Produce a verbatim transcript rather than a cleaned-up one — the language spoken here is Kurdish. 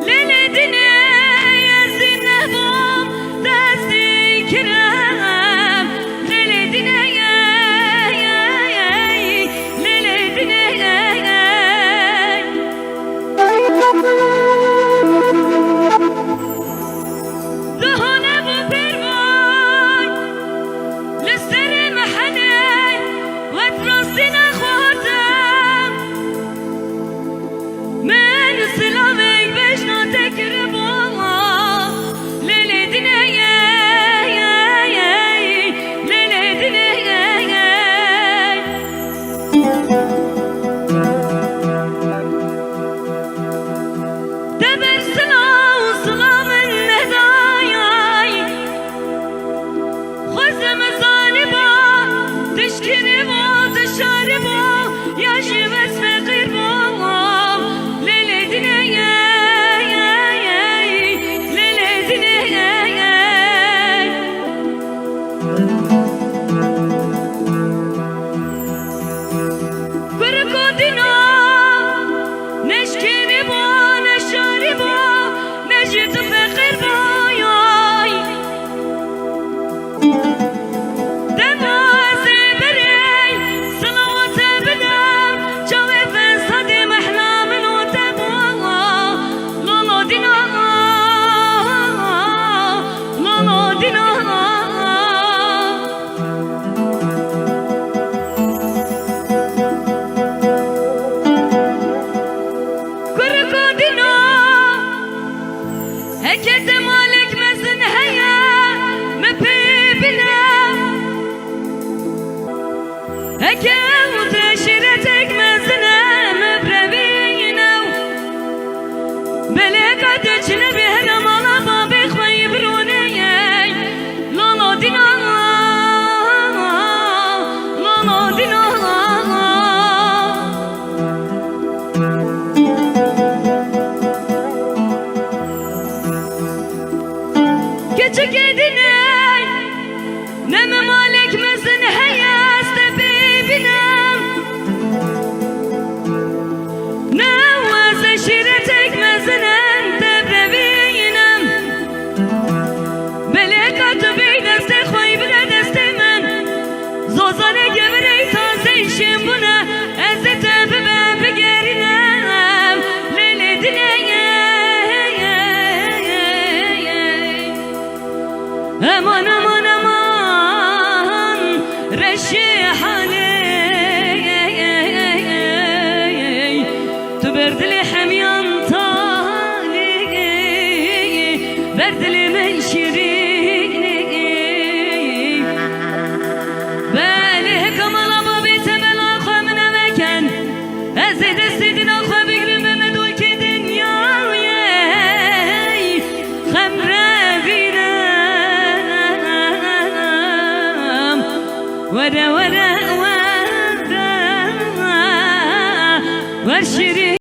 Lê lê dinê ez zî nebûm destî kirem. Lê lê dinê, lê lê dinê. Daha nebû pêr vay, li serê mehelê wet rastî nexwardim. Min silavek bejna te kiribû, lê lê dinê, lê lê dinê. Te ber silav û silav min nedayay. Xwezim zanîba, tişkirîba, tişarîba, ya jî wes feqîr ba. Lê lê dinê, lê lê dinê. Kurko dîna, neşkênî bo, neşarî bo, ne jî tu feqîr bo, yoy. Dema ez ê berê, silawata bidem, çavê fesadê mehla min û te bo. Lolo dîna, lolo dîna. Kurko dîna, heke te malek mezin heye, min pê bîne. Heke ew te şîretek mezin e, min bi revî ne. Belê ka tu çi nebî, hera mala babê xwe yî birûnê ye. Lolo dîna, lolo dîna. Keçikê dînê, ne min malek mezin heye ez te pê bînim. Ne ez eşîretek mezin em te bi revî yînim. Belê ka tu bêyî destê xwe yî bide destê min. Zozanê gevirê tazê şên bûne, ez ê te bibe bigerînim. Lê lê dinê. Eman, eman, eman, reşê halê. Tu ber dilê hemiyan talê, ber dilê min şirînê. Belê heka mala babê te bela xwe min eve ken. Ez ê destê dina xwe bigrim, me me dolkê dinyayê xem revînim. Were, were, were, wer şirîn.